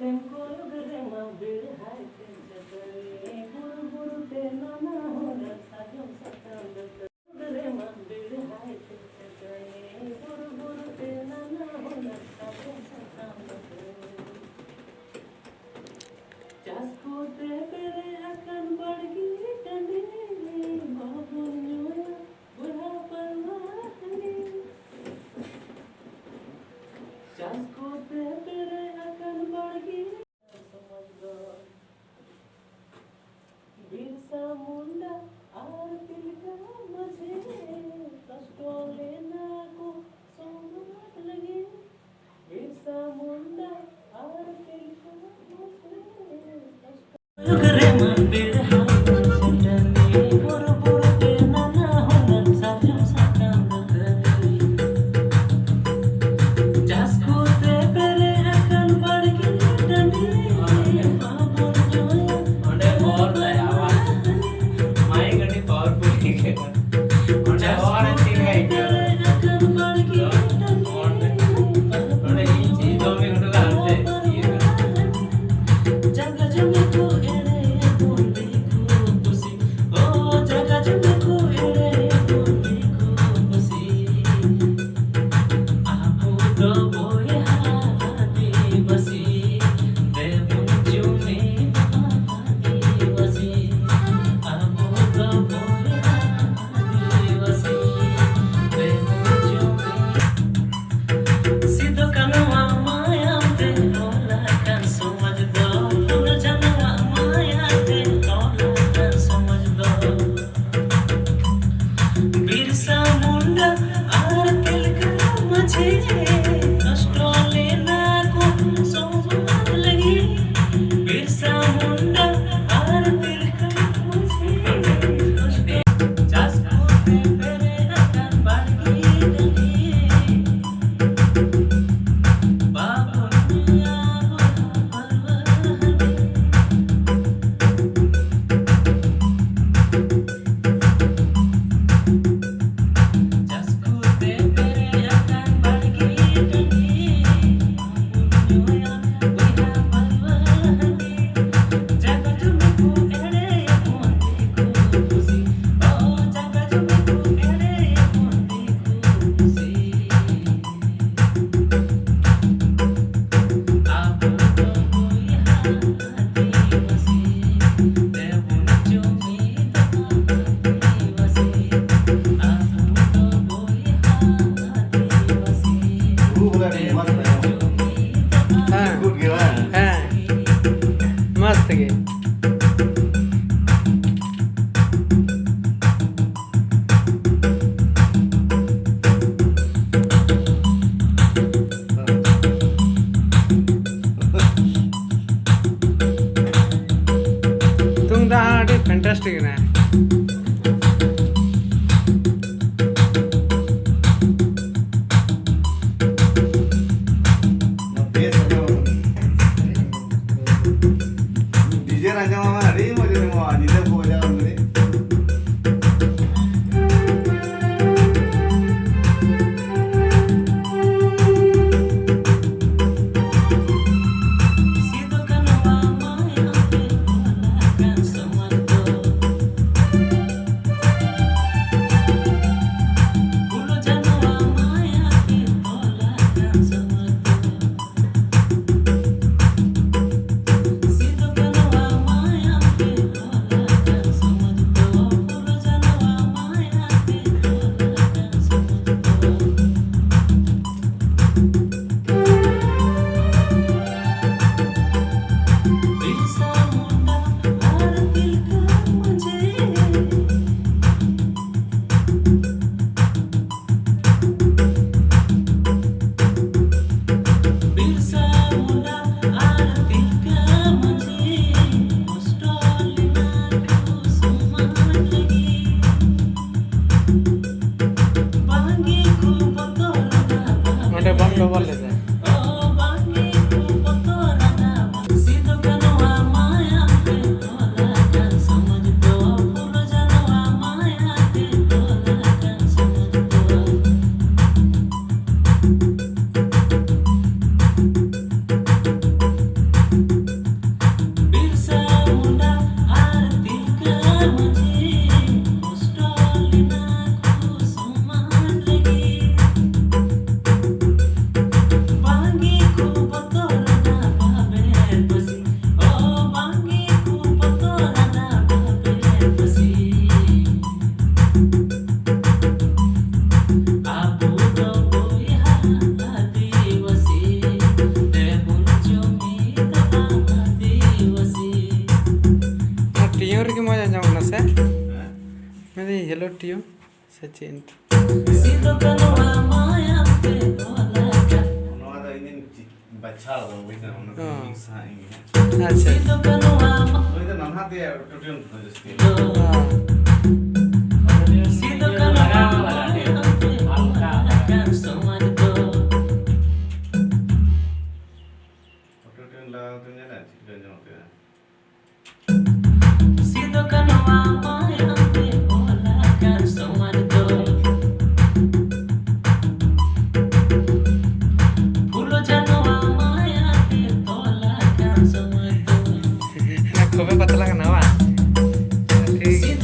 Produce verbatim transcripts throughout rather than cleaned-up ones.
ᱠᱚᱭᱚᱜ ᱨᱮᱢᱟ ᱵᱮᱲᱦᱟᱭ ᱛᱮ ᱪᱟᱹᱴᱟᱹᱱᱤ, ᱵᱩᱨᱩ ᱵᱩᱨᱩ ᱛᱮ ᱱᱟᱱᱟ ᱦᱩᱱᱟᱹᱨ ᱥᱟᱨᱡᱚᱢ ᱥᱟᱠᱟᱢ ᱫᱟᱹᱛᱟᱹᱱᱤ᱾ ᱠᱚᱭᱚᱜ ᱨᱮᱢᱟ ᱵᱮᱲᱦᱟᱭ ᱛᱮ ᱪᱟᱹᱴᱟᱹᱱᱤ, ᱵᱩᱨᱩ ᱵᱩᱨᱩ ᱛᱮ ᱱᱟᱱᱟ ᱦᱩᱱᱟᱹᱨ ᱥᱟᱨᱡᱚᱢ ᱥᱟᱠᱟᱢ ᱫᱟᱹᱛᱟᱹᱱᱤ᱾ ᱪᱟᱥ ᱠᱚᱛᱮ ᱯᱮᱨᱮᱡ ᱟᱠᱟᱱ ᱵᱟᱲᱜᱮ ᱴᱟᱺᱰᱤ ᱨᱮ ᱵᱟᱵᱚᱱ ᱧᱩᱭᱟ ᱵᱚᱭᱦᱟ ᱯᱟᱹᱨᱣᱟᱹ ᱦᱟᱺᱰᱤ᱾ ᱪᱟᱥ ᱠᱚᱛᱮ ᱯᱮᱨᱮᱡ ᱟᱠᱟᱱ ᱵᱟᱲᱜᱮ ᱥᱚᱢᱟᱡᱽ ᱫᱚ ᱵᱤᱨᱥᱟ ᱢᱩᱱᱰᱟ ᱟᱨ ᱛᱤᱞᱠᱟᱹ ᱢᱟᱹᱡᱷᱤ ᱠᱚᱥᱴᱚ ᱞᱮᱱᱟ ᱠᱚ ᱥᱚᱢᱟᱡᱽ ᱞᱟᱹᱜᱤᱫ᱾ ᱵᱤᱨᱥᱟ ᱢᱩᱱᱰᱟ ᱟᱨ ᱛᱤᱞᱠᱟᱹ ᱢᱟᱹᱡᱷᱤ ᱠᱚᱥᱴᱚ ᱚᱸᱰᱮ ᱦᱚᱨ ᱛᱟᱭᱟ, ᱟᱣᱟᱡ᱾ ᱢᱟᱭᱤᱠ ᱟᱹᱰᱤ powerful ᱴᱷᱤᱠ ᱜᱮ᱾ ᱚᱸᱰᱮ ᱦᱚᱨ ᱮ ᱴᱷᱤᱠ ᱜᱮ ᱟᱹᱭᱠᱟᱹᱣ᱾ ᱚᱸᱰᱮ, ᱚᱸᱰᱮ ᱤᱧ ᱪᱮᱫ ᱫᱚᱢᱮ ᱩᱰᱩᱠᱟ ᱦᱟᱱᱛᱮ, ᱤᱭᱟᱹ ᱠᱟᱱᱟ᱾ ᱤᱱᱴᱟᱨᱮᱥᱴᱤᱝ ᱠᱟᱱᱟ᱾ ᱰᱤᱡᱮ ᱟᱸᱡᱚᱢ ᱢᱟ ᱟᱹᱰᱤ ᱢᱚᱡᱽ ᱟᱸᱡᱚᱢᱚᱜᱼᱟ, ᱧᱤᱫᱟᱹ ᱠᱚ ᱵᱟᱡᱟᱣ ᱞᱟᱹᱜᱤᱫ᱾ ᱚᱸᱰᱮ ᱵᱟᱢ ᱰᱚᱵᱚᱞ ᱞᱮᱫᱟ᱾ ᱟᱨ ᱴᱤᱭᱩᱱ ᱨᱮᱜᱮ ᱢᱚᱡᱽ ᱟᱸᱡᱚᱢᱚᱜ ᱠᱟᱱᱟ ᱥᱮ? ᱢᱮᱱᱫᱟᱹᱧ ᱦᱮᱞᱳ ᱴᱤᱭᱩᱱ ᱥᱮ ᱪᱮᱫ? ᱱᱚᱣᱟ ᱫᱚ ᱤᱧᱤᱧ ᱪᱮᱫ ᱵᱟᱪᱷᱟᱣ ᱫᱚ ᱵᱩᱡᱽ ᱫᱟᱢ, ᱚᱱᱟ ᱫᱚ ᱦᱚᱸ᱾ ᱢᱤᱫ ᱥᱟᱶ ᱤᱧ ᱜᱮ ᱦᱟᱸᱜ᱾ ᱟᱪᱪᱷᱟ᱾ ᱱᱩᱭ ᱫᱚ ᱱᱟᱱᱦᱟ ᱛᱮ ᱟᱹᱰᱤ ᱴᱩᱴᱤ ᱚᱱᱛᱮ ᱫᱚ ᱡᱟᱹᱥᱛᱤ᱾ ᱦᱚᱸ᱾ ᱚᱴᱳ ᱴᱤᱭᱩᱱ ᱞᱟᱜᱟᱣ ᱠᱟᱛᱮ ᱧᱮᱞᱟ ᱪᱮᱫ ᱞᱮᱠᱟ ᱟᱸᱡᱚᱢᱚᱜ ᱠᱟᱱᱟ᱾ ᱠᱷᱩᱵᱮ ᱯᱟᱛᱞᱟ ᱠᱟᱱᱟ ᱵᱟᱝ? ᱴᱷᱤᱠ᱾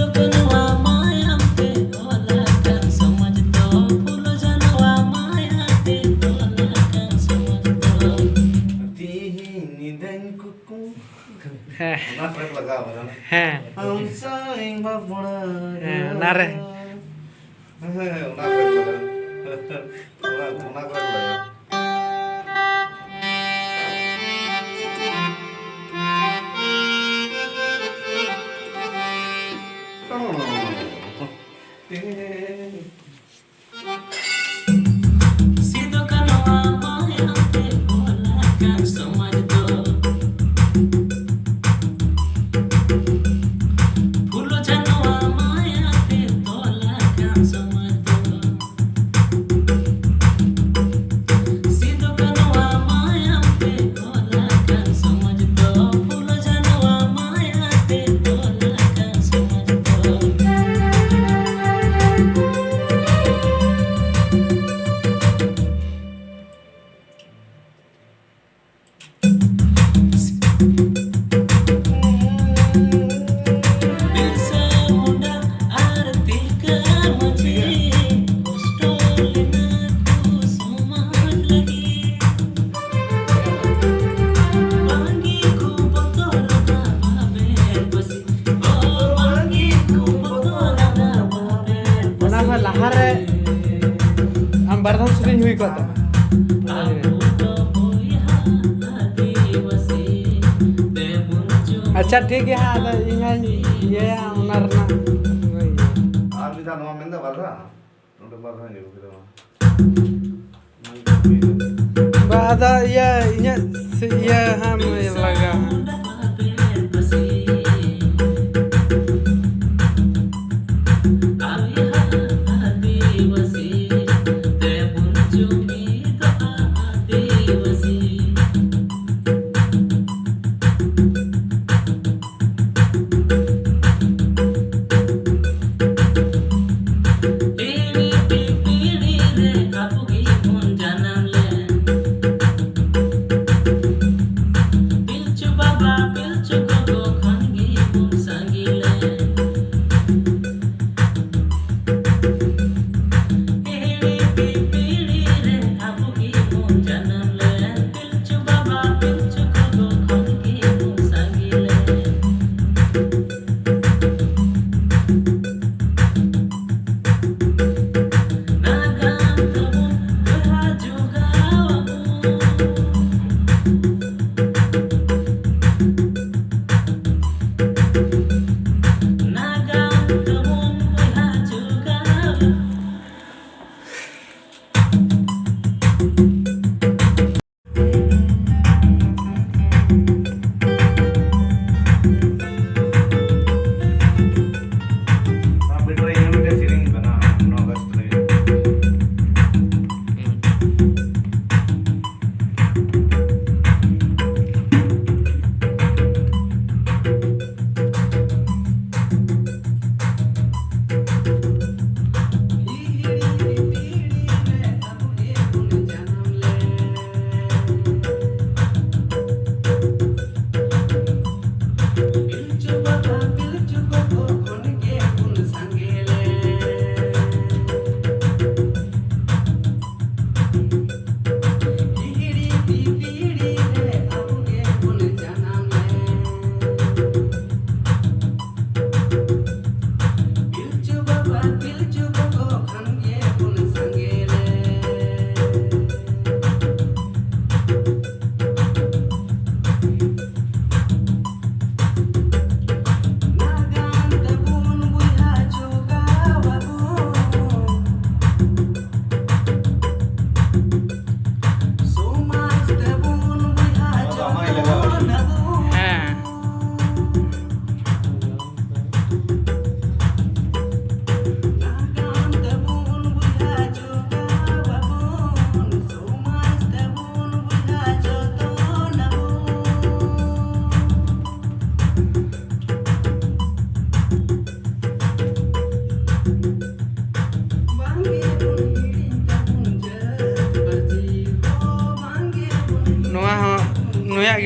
ᱛᱤᱦᱤᱧ ᱧᱤᱫᱟᱹᱧ ᱠᱩᱠᱩ᱾ ᱦᱮᱸ᱾ ᱚᱱᱟ ᱴᱨᱮᱠ ᱞᱟᱜᱟᱣ ᱠᱟᱫᱟ᱾ ᱦᱮᱸ᱾ ᱟᱢ ᱥᱟᱶ ᱤᱧ ᱵᱟᱯᱞᱟ᱾ ᱦᱮᱸ, ᱚᱱᱟᱨᱮ᱾ ᱦᱮᱸ, ᱚᱱᱟ ᱴᱨᱮᱠ ᱞᱟᱜᱟᱣ᱾ ᱚᱱᱟ, ᱚᱱᱟ ᱴᱨᱮᱠ ᱞᱟᱜᱟᱣ᱾ ᱚᱱᱟ ᱦᱚᱸ ᱞᱟᱦᱟᱨᱮ ᱟᱢ ᱵᱟᱨ ᱫᱷᱟᱣ ᱥᱮᱨᱮᱧ ᱦᱩᱭ ᱠᱚᱜ ᱛᱟᱢᱟ᱾ ᱟᱪᱪᱷᱟ, ᱴᱷᱤᱠ ᱜᱮᱭᱟ ᱦᱟᱸᱜ, ᱟᱫᱚ ᱤᱧ ᱦᱟᱸᱜ ᱤᱧ ᱤᱭᱟᱹᱭᱟ ᱚᱱᱟ ᱨᱮᱱᱟᱜ᱾ ᱟᱨ ᱢᱤᱫ ᱫᱷᱟᱣ ᱱᱚᱣᱟ ᱢᱮᱱᱫᱟ ᱵᱟᱨ ᱫᱷᱟᱣ, ᱱᱚᱰᱮ ᱵᱟᱨ ᱫᱷᱟᱣ ᱧᱮᱞ ᱠᱮᱫᱟ᱾ ᱟᱫᱚ ᱤᱭᱟᱹ ᱤᱧᱟᱹᱜ ᱤᱭᱟᱹ ᱦᱟᱸᱜ ᱞᱟᱜᱟᱣ᱾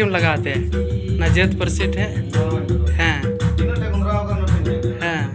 ᱞᱟᱜᱟᱣ ᱛᱮ ᱚᱱᱟ ᱡᱟᱹᱛ ᱯᱟᱹᱨᱥᱤ ᱴᱷᱮᱡ᱾ ᱦᱮᱸ᱾ ᱦᱮᱸ᱾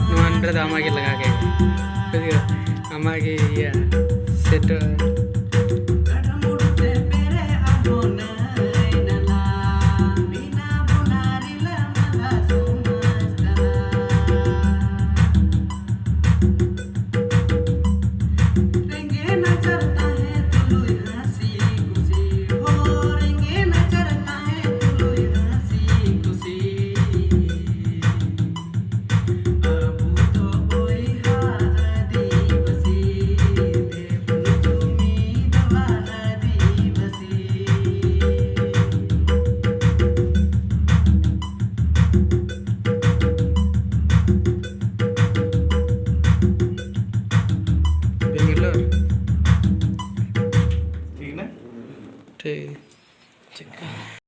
ᱱᱚᱣᱟ ᱨᱮᱫᱚ ᱟᱢᱟᱜ ᱜᱮ ᱞᱟᱜᱟᱣ ᱠᱮᱫ᱾ ᱵᱩᱡᱷᱟᱹᱣ? ᱟᱢᱟᱜ ᱜᱮ ᱤᱭᱟᱹ ᱥᱮᱴᱚᱜᱼᱟ᱾ ᱵᱮᱝᱜᱟᱞᱳᱨ᱾ ᱴᱷᱤᱠ ᱜᱮᱭᱟ᱾ ᱴᱷᱤᱠ᱾ ᱪᱮᱫ ᱠᱟ?